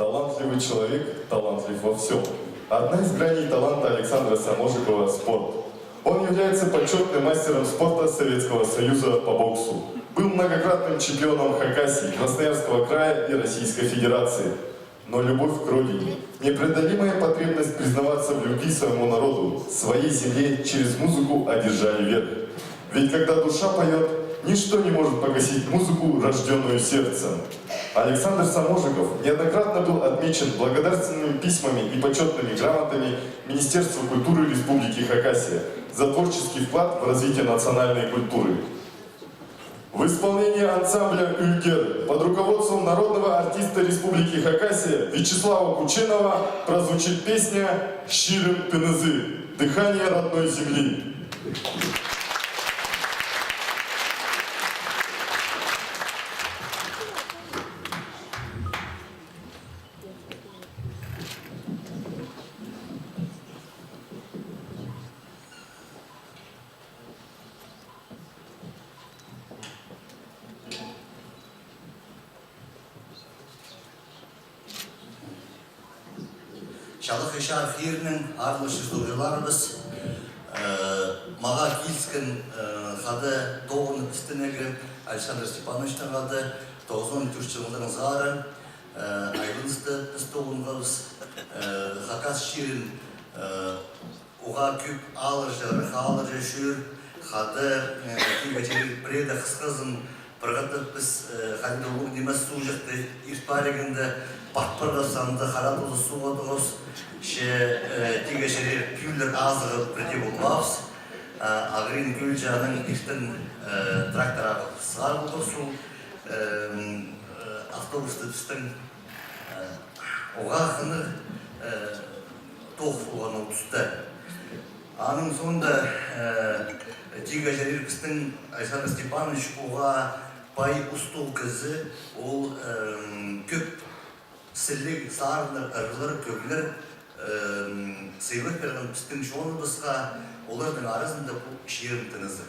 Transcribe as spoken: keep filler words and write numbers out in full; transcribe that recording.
Талантливый человек, талантлив во всём. Одна из граней таланта Александра Саможикова — спорт. Он является почётным мастером спорта Советского Союза по боксу. Был многократным чемпионом Хакасии, Красноярского края и Российской Федерации. Но любовь к родине, непреодолимая потребность признаваться в любви своему народу, своей земле через музыку одержали верх. Ведь когда душа поёт, ничто не может погасить музыку, рождённую сердцем. Александр Саможиков неоднократно был отмечен благодарственными письмами и почётными грамотами Министерства культуры Республики Хакасия за творческий вклад в развитие национальной культуры. В исполнении ансамбля «Ӱлгер» под руководством народного артиста Республики Хакасия Вячеслава Кученова прозвучит песня «Чирім тынызы», «Дыхание родной земли». Чалахай чарых иирнең, аарлығ чирзоолҷыларыбыс, э, мағаа киліскен, э, хада тоғынып істенерге, Александр Степановичтең хада тоғызон тӧрт чылдаң сығара, э, айланысты піс тоғынғабыс, э, хакас чирін, э, Уғаа кӧп аалларҷа, ырах аалларҷа чӧр, хада, э, тигі чирі пірееде хысхазын пырғатып піс, э, хайди даа улуғ нимес суғҷахты ирт парирға, пат парғабыс, анда хара тооза суғ тоғынғабыс, че, э, тигі чирі пӱӱннер азығ пірдее полбаабыс. А, Ағырин кӧлҷі анаң иртен, э, трактор ағыл сығар полғабыс ол, эм, э, автобусты пістің, э, уғаа хынығ, э, тоғыс полған ол туста. Аның соонда, э, тигі чирі пістің Александр Степанович уғаа пай устығ кізі, ол, эм, кӧп сіліг, сарыннар, ыралар, кӧглер, эм, сыйлап пирген пістің чоныбысха, оларның аразында пу «Чирім тынызы».